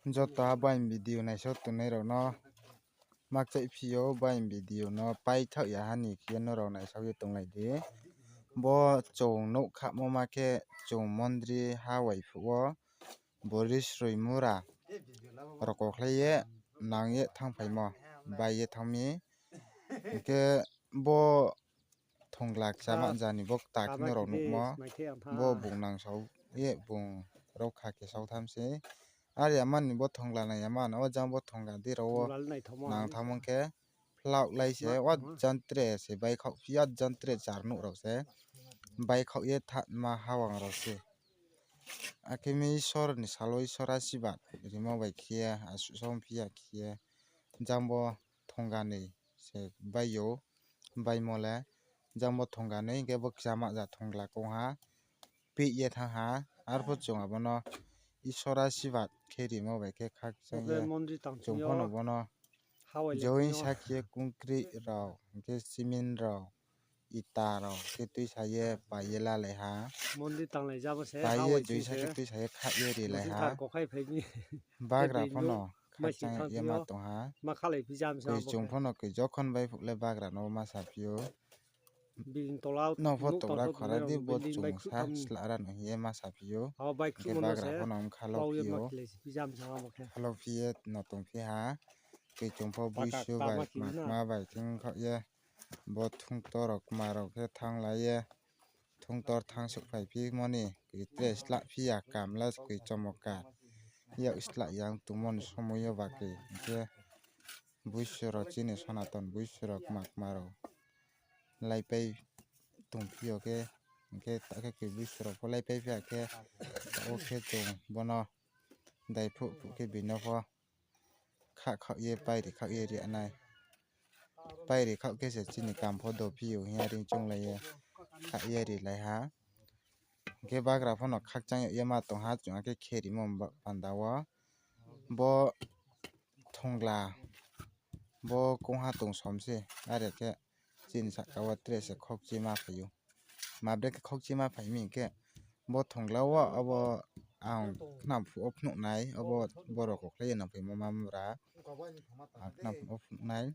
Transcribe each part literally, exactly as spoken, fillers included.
Joto ha baini video naisao tongnai rao no makchaih phi ou, baini video no paithaoh ya ha ni khe nrao naisao ye tonglai di. Bo chung nouh khamo ma khe chung mondri ha waiphuh wo Boris Roymura rokokhlai ye nang ye thanngphaimo, bai ye thanng mi. Hing khe bo thongla kchama ja ni bo kta khe nrao nuhmo, bo bung nangsao ye bung rao kha khe sao tham se. Are ya mani bo thongla nai ya mani, o jang bo thongla di rao wo nang thanngmo khe phlaohlai se, o jang tre se baikhaoh phi, o jang tre char nuh rao se baikhaoh ye thanngma hawang rao se. Akhe mi Isor ni sal wo Isor asirbad rimo bai khe ye, asuh song phi ya khe ye, jang bo thongla ni se bai ou, baimo le, jang bo thongla ni hing khe bo kchama ja thongla kong ha, peh ye thanng ha, arphuh chung abo no Isor asirbad khe rimo bai khe khakchang ye, chung pho no bo no join sa khe ye concrete rao, hing khe cement rao, ita rao khe tuisa ye pai ye lalai ha. Pai ye join sa khe tuisa ye khah ye rilai ha. Bagra pho no khakchang ye ma tong ha. Koi chung pho no koi jokhon baiphuh le bagra no ma saphi ou. Nrao pho togra khora di, bo chung sa slah ra no hing ye ma saphi ou. Hing khe bagra pho no bkha lo phi ou. Bkha lo phi ye no tongphi ha. Koi chung pho buisu bai kma kma bai thing khaoh ye, bo thungtor rao kma rao khe thannglai ye, thungtor thanng souhphai phimo ni koi tre slah phi ya, kamla koi chomoka yak slah yang tongmo ni somoi yo ba koi hing khe buisu rao chini Sonaton buisu rao kma kma rao laipai tongphi yo khe, hing khe ta khe koi buisu rao pho laipai phi ya khe, taoh wo khe chung bo no daiphuh phuh khe bini pho khah khaoh ye pairi khaoh ye ri nai. Pairi khaoh khe se chini kam pho dophi ou hing ye reing chounglai ye khah ye rilai ha. Hing khe bagra pho no khakchang yag ye ma tong ha, chung akhe khe rimo ba panda wo. Bo thongla, bo kongha tong som se, are khe chini sahka wo tre se khoukchima phai ou. Ma bre khe khoukchima phai mi hing khe, bo thongla wo abo ang khnaphuh wo phnuh nai, abo borao kokhlai ye nangphaimo ma mura. Ang khnaphuh wo phnuh nai.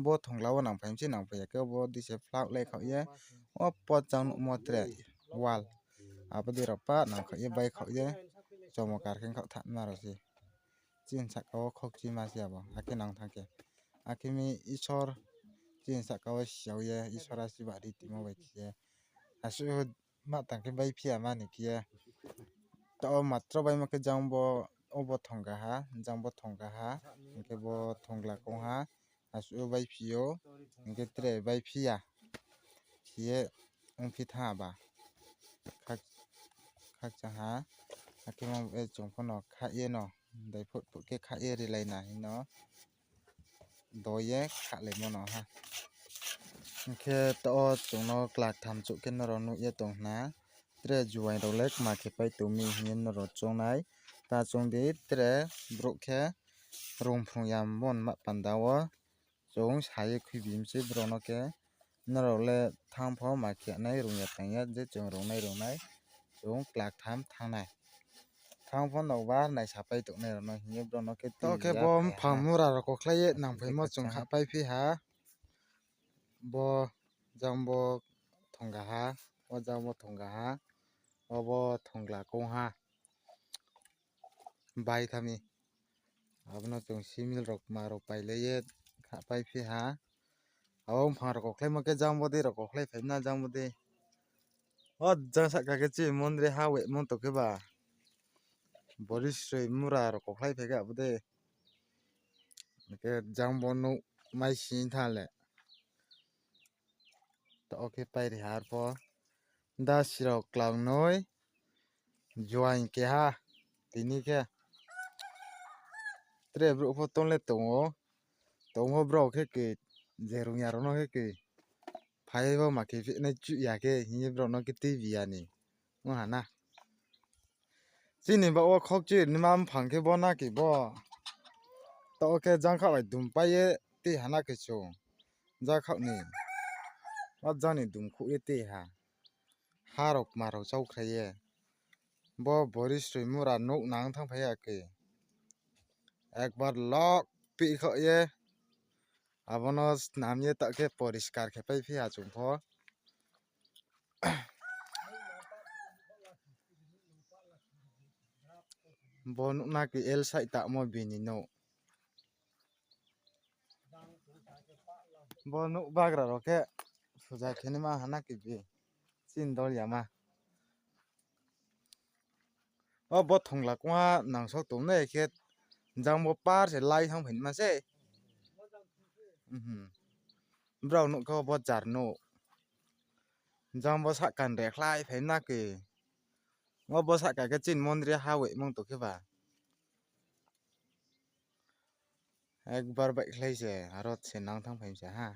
Bo thongla wo nangphai mi se nangphai ya khe, bo di se phlaohlai khaoh ye, o pochang nuhmo tre wall. Abo di rao pa nangkhaoh ye, baikhaoh ye, chomokar khe khaoh thanma rao se. Chini sahka wo khoukchima se abo, akhe nang thanng khe. Akhe mi Isor, chini sahka wo siao ye, Isor asirbad ri tongmo bai khe ye. Asuh ma tang khe baiphi ya mani khe ye. Taoh wo matro baimo khe jang bo, obo thongla ha, jang bo thongla ha, hing khe bo thongla kong ha, asuh baiphi ou, hing khe tre baiphi ya. Khe ye ongphi thanng ba. Khakchang ha, akhe mo chung pho no khah ye no, daiphuh phuh khe khah ye rilai na hing no. Do ye khahlaimo no ha. Hing khe taoh wo chung no kla ktham chouh khe nrao nuh ye tong khna. Tre juaing rao le kma khe pai tong mi hing ye nrao choung nai. Ta choung di tre brouh khe rungphrung ya mon ma panda wo. Chung sa ye khuibi mi se brao no khe. Nrao le thanng pho ma khe nai rung ya tang ya je chung rungnai rungnai. Chung kla ktham thanng nai. Thanng pho no ba naisapai tongnai rao no hing ye brao no khe. Taoh khe bo mphang mura rao kokhlai ye nangphaimo chung khahpai phi ha. Bo jang bo thongla ha, o jang bo thongla ha, obo thongla kong ha. Bai tha mi. Abo no chung simil rao kma rao pailai ye khahpai phi ha. Abo mphang rao kokhlaimo khe jang bo dei rao kokhlai phai na jang bo dei. O jang sahka khe chini mondri ha wemo tong khe ba. Boris Roymura rao kokhlai phai khe abo dei. Hing khe jang bo nouh mai sing tha le. Taoh khe pairi ha arpho. Dasi rao klangnoi. Juaing keha. Tini khe. Tre brouh pho tong le tong ou. Tong pho brao khe khe, je rung ya rao no khe khe. Phai bo ma khe phi nai chuh ya khe, hing ye brao no khe tuibi ya ni. Ong ha na. Chini baoh wo khokchi ni ma mphang khe bo na khe bo. Taoh khe jangkhaoh bai dumpai ye tei ha na khe chung. Jangkhaoh ni. O jang ni dumkhouh ye tei ha. Ha rao kma rao chaukhrai ye. Bo Boris Roymura nouh nang thanngphai ya khe. Ekbar lok pihkhoh ye, abo no snam ye taoh khe poriskar khe paiphi ha chung pho. Bo nuh na ki L side tamo bini nouh. Bo nouh bagra rao khe suja khe naima ha na ki bi. Chini dol yama. O bo thongla kongha nangsok tongnai khe jang bo par se lai thang phaima se. Brao nuh khe bo jar nuh. Jang bo sahka ni rekhlai phaima ki. O bo sahka khe chini mondri ha wemung tong khe ba. Ekbar baihkhlai se, aro se nang thang phaima se ha.